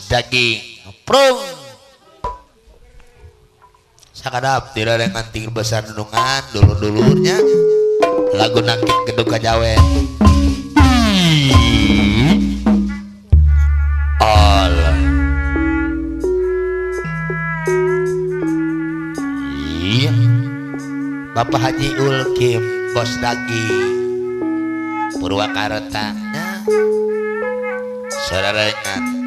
daging prung sakadap tidak ada nganting besar nunungan dulur-dulurnya lagu nangkit gedung kajawen. Allah. Iya. Bapak Haji Ulkim bos daging Purwakarta saudara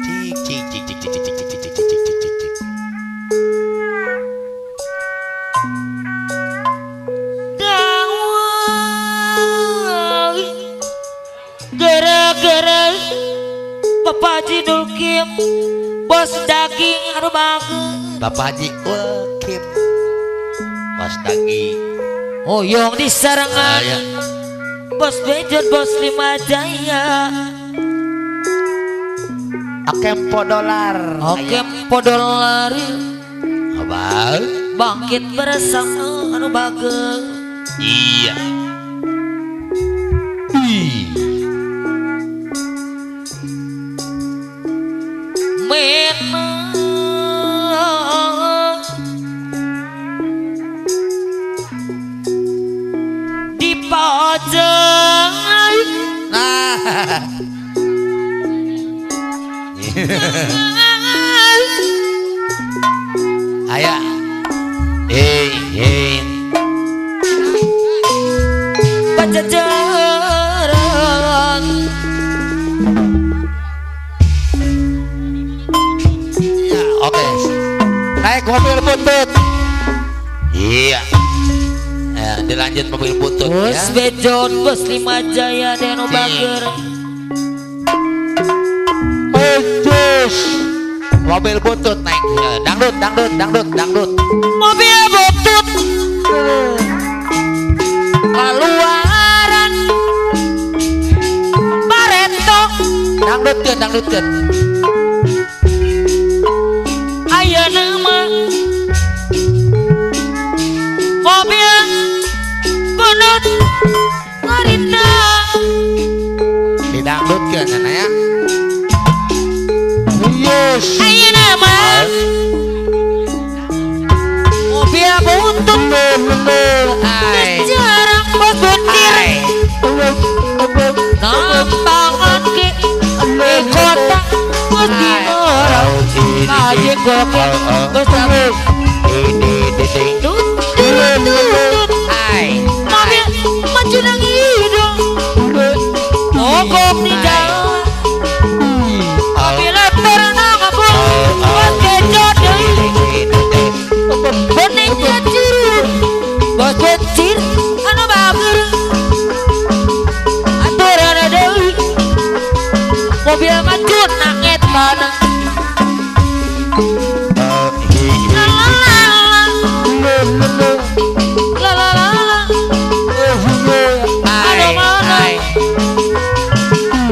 cik cik cik cik cik cik cik cik cik cik cik cik. Gara-gara Bapak Haji Ulkim bos daging anu bagus. Bapak Haji Ulkim bos daging hoyong disarangan bos Bejon bos Lima Jaya Okempo dolar Okempo dolar abang bangkit bersama anu bagus. Iya. Di pojok. Nah. Aya. Hey, hey. Pajajaran. Ya, oke. Naik mobil butut. Iya. Ya, dilanjut mobil butut bos ya. Bejon bos Lima Jaya Deno Bager. Mobil butut naik dangdut dangdut dangdut dangdut. Mobil butut keluaran bareto dangdutkeun dangdutkeun. Ayeuna mah mobil butut ngarinda didangdutkeun cenah ya. Yes. Ayeuna mah mobil butut jarang bos butir nampangan ke kota bos di orang aja gokil bos dangdut tut mobil maju nang hidung mogok di jalan mobil boning kecil bos kecil anu bager aturan deui mobil maju nanget mana la la la la la la anu mana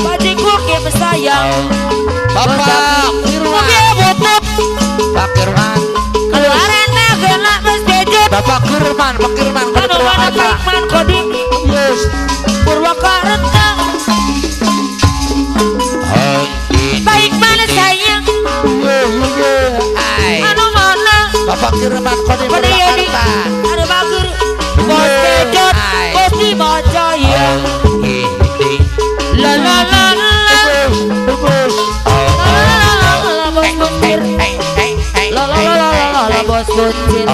bajiku ke sayang Bapak mobil butut Pak Firman Bapak Firman, Pak Firman, anu mana Firman Kodim, yes, Purwakarta, baik mana sayang, anu mana Bapak Firman Kodim Purwakarta, anu bager, bos Bejon, bos Lima Jaya, la la la la, la bos Butir, la la la la la bos Butir.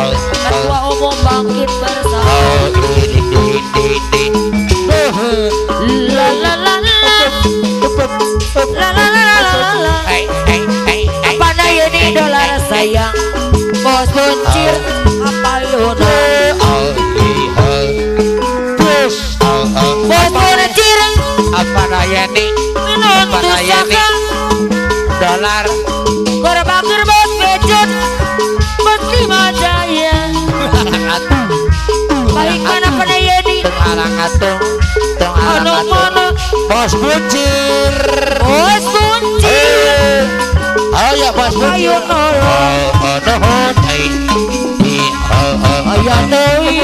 Ketua umum bangkit bersama. La la la la la la la la la. Apa daya ini dolar sayang bos buncir apa yuna bos buncir apa daya ini apa daya ini dolar berbakir bos Bejon bos Lima Jaya. Baik mana pada Yeni anu mana bos buncir bos buncir ayo bos buncir ayo deui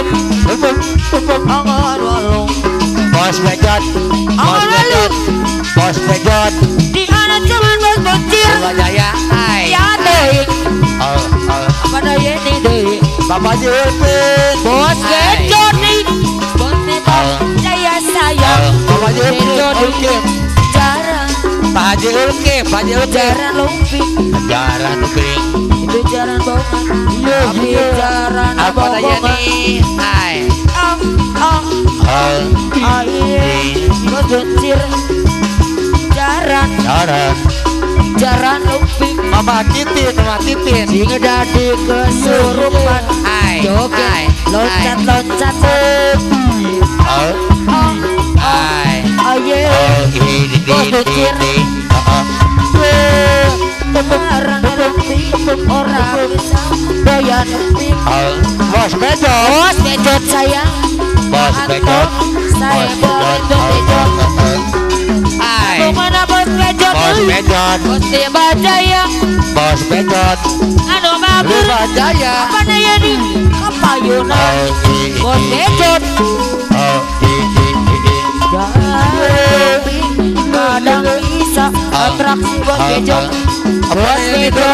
bos Bejon bos Bejon bos Bejon di anak cuman bos buncir Jaya. Bapak Haji Ulpin. Bos Bejo nih. Bos Jaya sayang. Bapak Haji Ulpin. Jarang. Pak Haji Ulpin, Pak Haji Ulpin. Jarang lumping. Jarang lumping. Itu jarang bohongan. Tapi jarang apa tanya nih? Hai. Ai. Bos Bencir. Jarang. Jarang. Jarang lumping. Mama Titin, Mama Titin. Sing dadi kesurupan. Joget, loncat-loncat. Ai. Aye. Bos Bencir. Jarang lumping. Ora bisa doyan lumping. Bos Bejo. Bos Bejo sayang. Bos Bejo. Saya Bos Bejo. Mana Bos Bejo? Bos Bejo. Bos Lima Jaya. Bos Bejo. Anu mager. Lima Jaya. Apa naya nih? Kapayunan. Bos Bejo. Jangan kadang bisa atraksi Bos Bejo. Bos Bejo.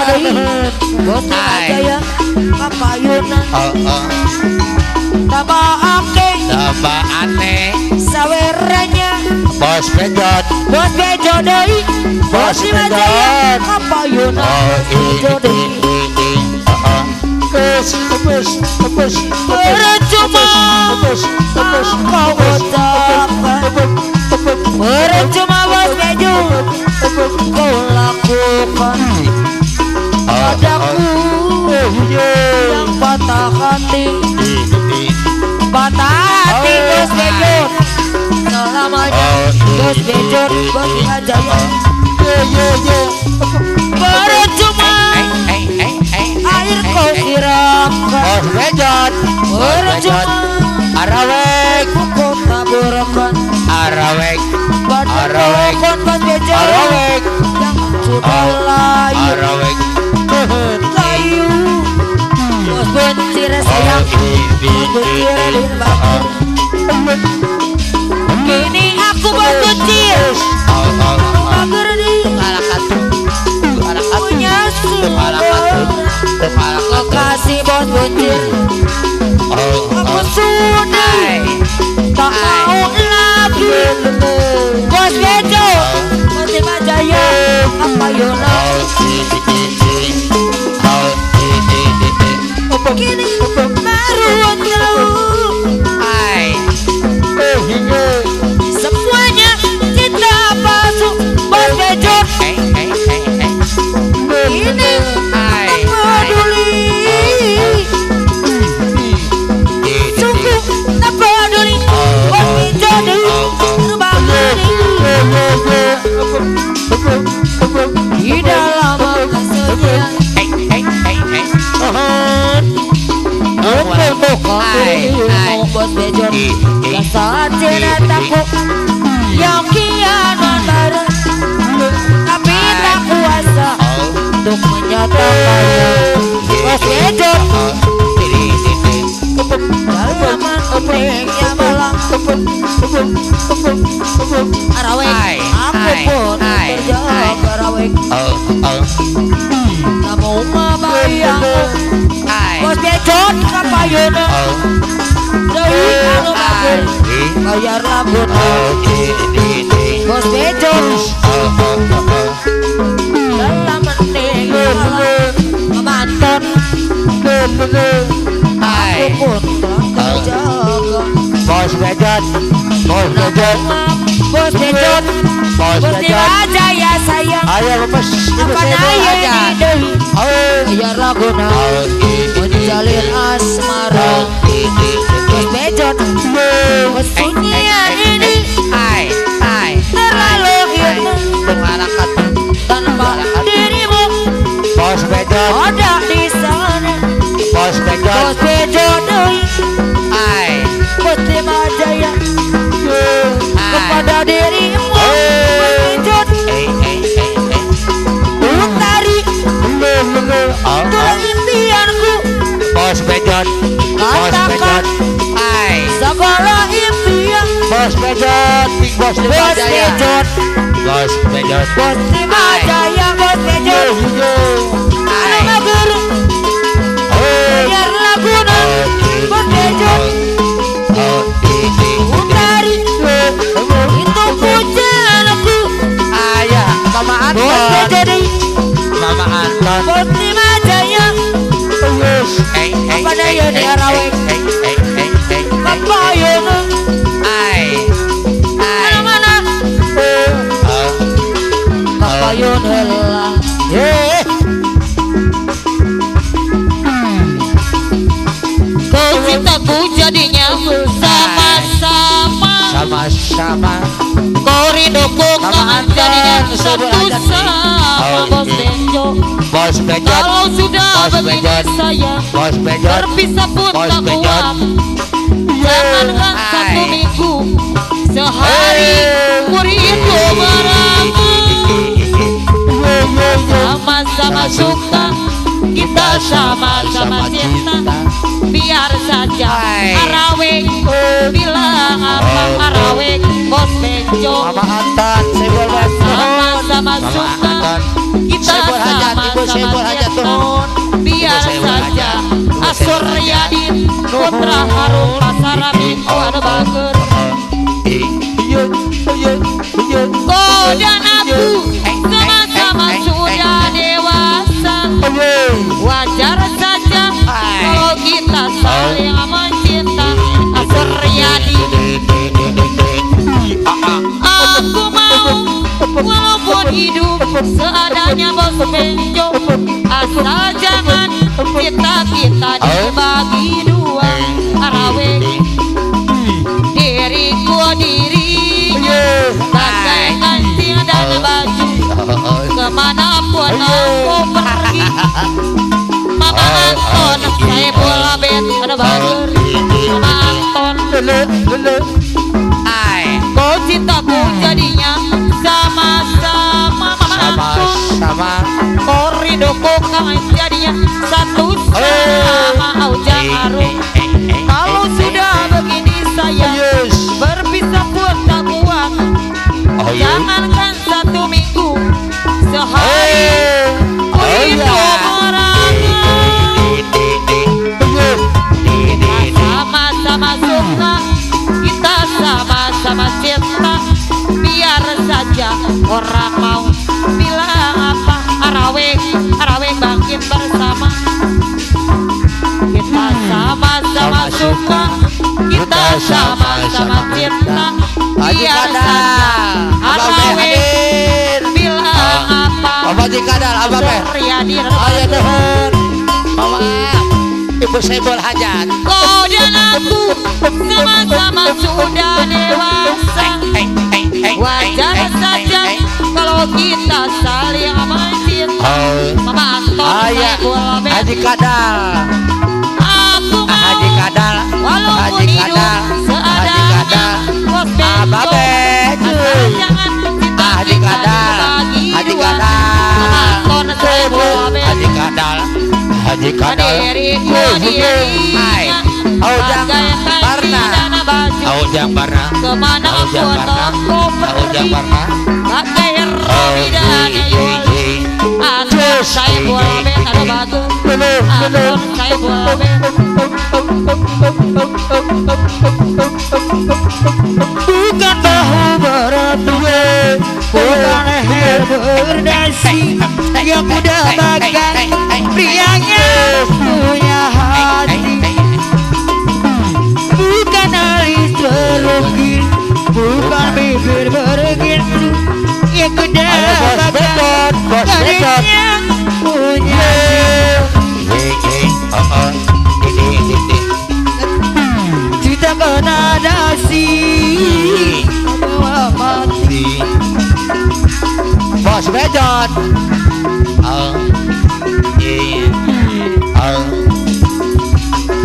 Bos Lima Jaya. Kapayunan. Tambah ake. Tambah aneh. Saweranya. Bos Bejo. Bos Bejo deui. Bos Lima Jaya. Kapayunan. Bejo deui. Percuma kau ucapkan. Percuma Bos Bejo kau lakukan padaku yang patah hati. Patah hati Bos Bejo selamanya. Bos Bejo, Bos Lima Jaya. Percuma air kau siramkan. Bos Bejo. Percuma arawek kau taburkan. Arawek. Arawek Bos Bejo. Arawek yang sudah layu. Arawek layu. Bos Bencir sayang. Bos Bencir lima. Kini aku Bos Bencir. Mager nih. Punya sumber. Lokasi Bos Bencir. Aku sudah tak mau lagi. Bos Bejo. Bos Lima Jaya. Apa yona? Kini baru tahu. Semuanya cinta palsu Bos Bejo. Ini tak peduli. Sungguh tak peduli. Bos Bejo di dalam kesunyian. Bos Bejo rasa cintaku yang kian membara, tapi tak kuasa untuk menyatakannya. Bos Bejo dalam meningnya malam. Arawek, aku pun terjaga arawek. Kamu membayangku. Bos Bejo kapayuna. Deui anu mager bayar laguna. Bos Bejo dalam mening malam memanton. Aku pun terjaga. Bos Bejo. Bos Bejo. Bos Bejo. Bos Lima Jaya sayang. Ayo lepas. Apa naya deui bayar laguna. Menjalin asmara. Bos Bejo. Kesunyian ini terlalu indah tanpa dirimu. Bos Bejo ada di sana. Bos Bejo. Bos Bejo deui. Bos Lima Jaya kepada dirimu. Bos Bejo utari tulang impianku. Bos Bejo. Bos Bejo. Segala impian. Bos Bejo. Bos Lima Jaya. Bos Bejo. Bos Lima Jaya. Bos Bejo. Anu mager bayar laguna. Anton. Bos Lima Jaya. Apa daya di Araweng. Bapak Yono. Mana-mana. Bapak Yono helah. Kau cintaku jadinya sama-sama. Sama-sama. Kau rinduku kau jadinya satu sama. Bos Benjo. Bos Benjo. Kalau sudah begini sayang, Bos Benjo. Berpisah pun tak kuat. Jangankan satu minggu, sehari ku rindu berangan. Sama-sama suka, kita sama-sama cinta. Biar saja Araweng bilang apa Araweng Bos Benjo. Mama Anton, sama-sama suka, kita sama-sama cinta. Biar saja Asuryadin Putra Harum Pasarami anu bager. Kau dan aku sama-sama sudah dewasa. Wajar saja kalau kita saling mencinta. Asuryadin, aku mau walaupun hidup seadanya Bos Benjo, asal jangan kita dibagi dua. Araweng diriku dirinya, bagai kancing dan baju, kemanapun aku pergi. Mama Anton, saya bola ben ada bager. Mama Anton, kau cintaku jadinya sama-sama. Mama Anton, sama. Kau rinduku kau jadinya satu sama. Ujang Arum, kalau sudah begini sayang, berpisah pun tak kuat. Jangankan satu minggu, sehari ku rindu berangan. Sama-sama suka, kita sama-sama cinta. Biar saja orang mau bilang apa. Araweng, Araweng bangkit bersama. Kita sama-sama suka, kita sama-sama cinta. Biar saja Araweng bilang apa. Ibu Sebol Hajat. Kau dan aku sama-sama sudah dewasa. Wajar saja kalau kita saling mencinta. Mama Anton, Haji Kadal. Aku mau Haji Kadal, walaupun Haji hidup Kadal, seadanya Bos Benjo, asal jangan cinta Haji kita Kadal, dibagi Haji dua. Kadal, Mama Anton, Sebol Haji Kadal, Haji Kadal. Diriku dirinya, Ojang bagai kancing Barna, dan baju, Ojang Barna, kemana Ojang pun Barna, aku Ojang pergi. Barna. Bagai Robi dan Yuli, Anton saya boleh ada bagus. Anton saya boleh. Bukan bahu berat, bukan leher berdasi, yang muda bagai prianya punya hati. Bukan alis terukir, bukan bibir bergintu, yang muda bagai gadisnya punya. Cinta kena dasi, mati. Bos Bejon.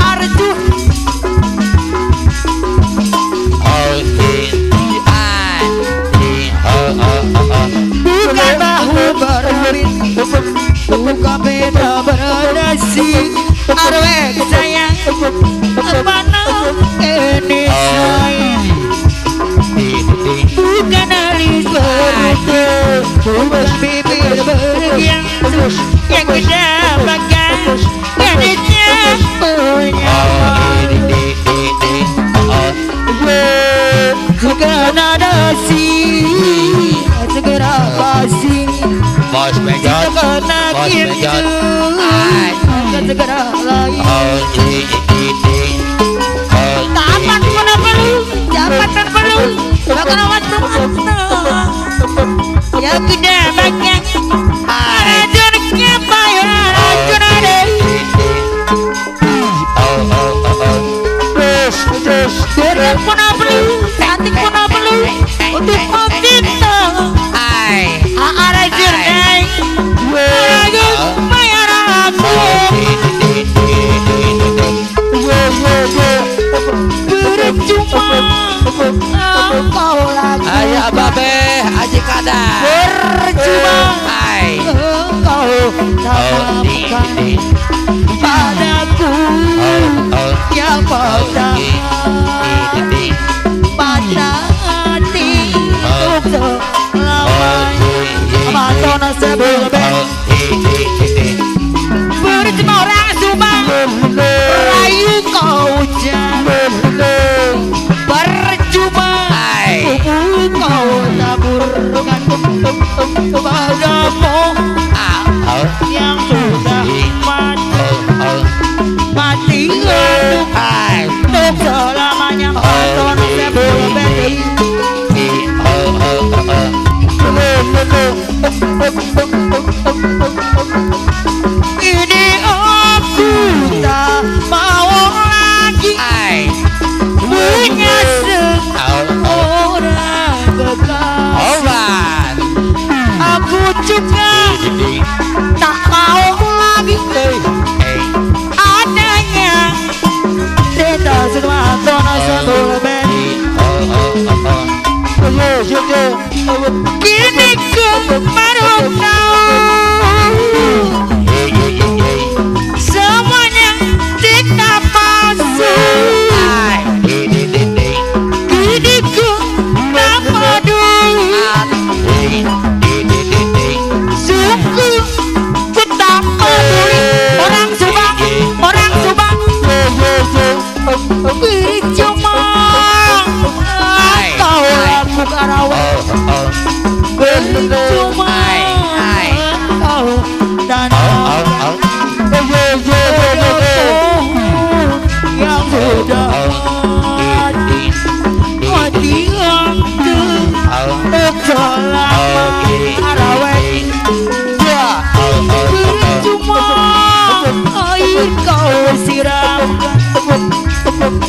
Arjuh. Bukan bahu berubit, bukan beda berdasi. Arwek sayang, mana ini sayang. Bukan alis berukir, bukan bibir bergintu, yang kita pakai gadisnya punya. Bukan ada si, segera pasti. Bos Bejon, Bos Bejon. Akan segera lain. Kapan pun perlu, kapan perlu, bahkan waktu ya tidak banyak. Racunnya bayar racun ada. Biar pun perlu, cantik pun perlu untuk cinta. Racun bayar aku. Percuma engkau lagi. Ayah babe Haji Kadar. Percuma engkau tanamkan padaku yang pertama pada hati untuk selamanya. Matona sebelum percuma orang Subang rayu kau jangan. Percuma kau taburkan padamu yang sudah mati, mati untuk selamanya. Matona sebelum ini aku tak mau lagi punya seorang kekasih. Aku juga tak mau lagi adanya tidak semua Kini ku baru tahu semuanya cinta palsu. Kini ku tak peduli, sungguh ku tak peduli. Orang Subang, orang Subang, cuma kau laku Karawang. Percuma kau dan yang sudah mati, mati untuk selama Karawang. Percuma air kau siramkan,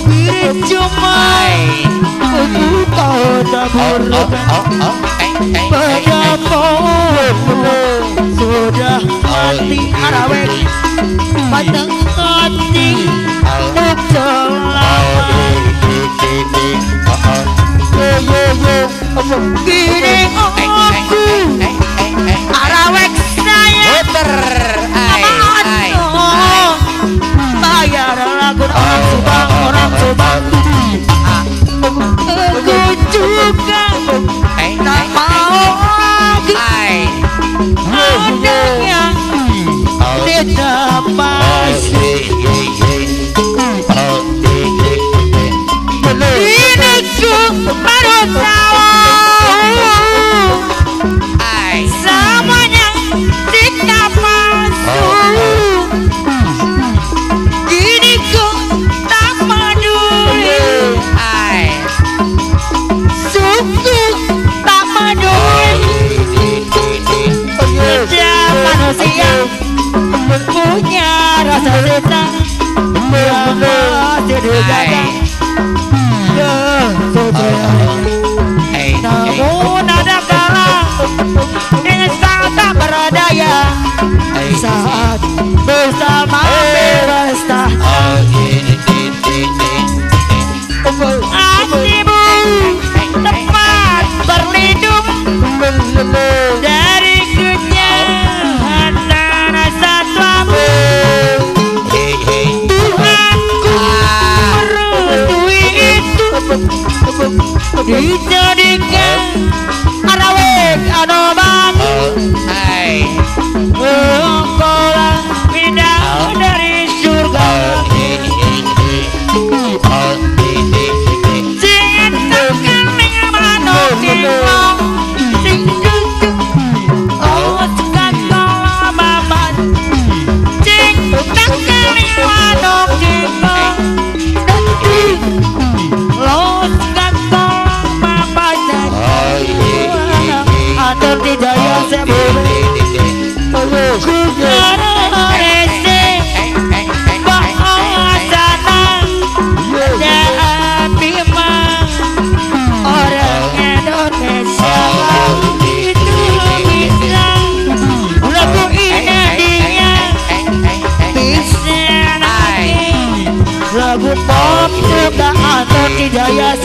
percuma kau taburkan padamu sudah mati Karawang, patah hati untuk selama. Kini aku Karawang sayang bayar lagu orang Subang, orang Subang. Aku juga tak mau lagi adanya tidak pasti. Kini ku baru tahu semuanya tidak palsu. Kini ku tak peduli, sungguh tak peduli. Setiap manusia punya rasa cinta yang masih dijaga kesetiaan. Namun ada kala insan tak berdaya saat bersama berpesta. Hatimu tempat berlindung dari kejahatan rasa tuamu. Tuhanku merestui itu dijadikan Karawang anu bangun. Engkaulah bidadari. Jaya